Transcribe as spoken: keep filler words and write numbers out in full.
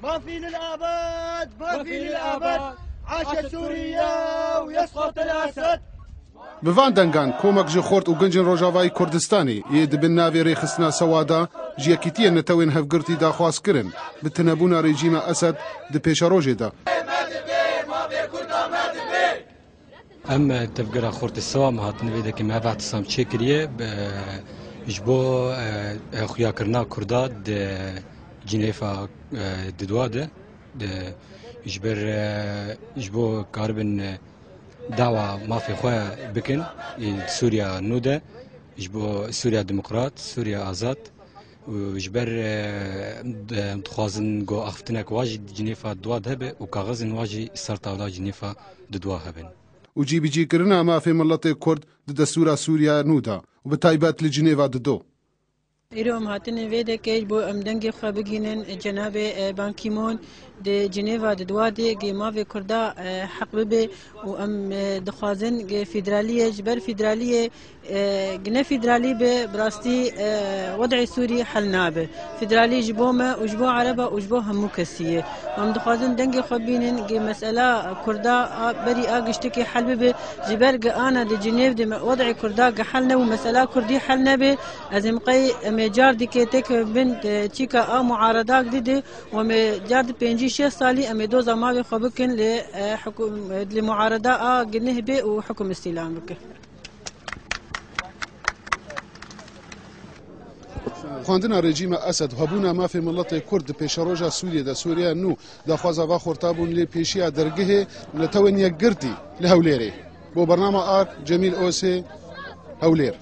مافي للأبد، مافي للأبد. عاش سوريا ويسقط الأسد. Bi van dengan komek ji xort û gencên Rojavayî Kurdistanê yê di bin navê rêxistina sewa de ji yekîtiyên netewên hevgirtî daxwaz kirin bi tunebûna rejîma Esed di pêşerojê de. Em, e, tevgera Xortê Sewa me hatine vê dekê me ev ihtisam çêkiriye, e, ji bo, e, e, xuyakirina Kurda di Cinêfa, e, di dua de, de, ji ber, e, ji bo karibin, e, dawa mafê xwe bikin, e, Sûriya nû de, ji bo Sûriya Demokrat, Sûriya Azad, û ji ber, e, de, dixwazin ku axiftinek wa jî Cinêfa dua de hebe û kaxizên wa jî ser tawla Cinêfa di dua hebin. Û cîbicîkirina mafê miletê Kurd di destûra Sûriya nû de û bi taybet li Cinêva di do. Îro em hatine vê dekê ji bo em dengê xwe bigihînin cenabê, e, Ban Ki-moon di Cinêva di dua de gê mafê Kurda, e, heq bibe û em, e, dixwazin gê federaliyê ji ber federaliyê, e, gine federalî be, bi rastî, e, wed'ê Sûrî hel nabe. Federalî ji bo me û ji bo Ereba û ji bo hemû kesî ye. Em dixwazin dengê xwe bînin, gê mesela Kurda a, berî a giştikê hel bibe. Ji ber gi ana di Cinêv de me, wed'ê Kurda gi hel nebû, mesela Kurdî hel nebe. Ez ê miqey em ê car dikê têkevin bin, e, çîka a muaredak dide û em ê car di pêncî şêst salî em ê doza mavê xwe bikin lê, e, hikûm-, lê muareda a gineh bê û hikum îstîlam bike. Xwendina rejîma Esed û hebûna mafê miletê Kurd di pêşeroja Sûriyê de, Sûriya nû, daxwaza va xorta bûn lê pêşiya dergehê netewên yekgirtî li Hewlêrê. Bo bernama Ar, Cemîl Osê, Hewlêr.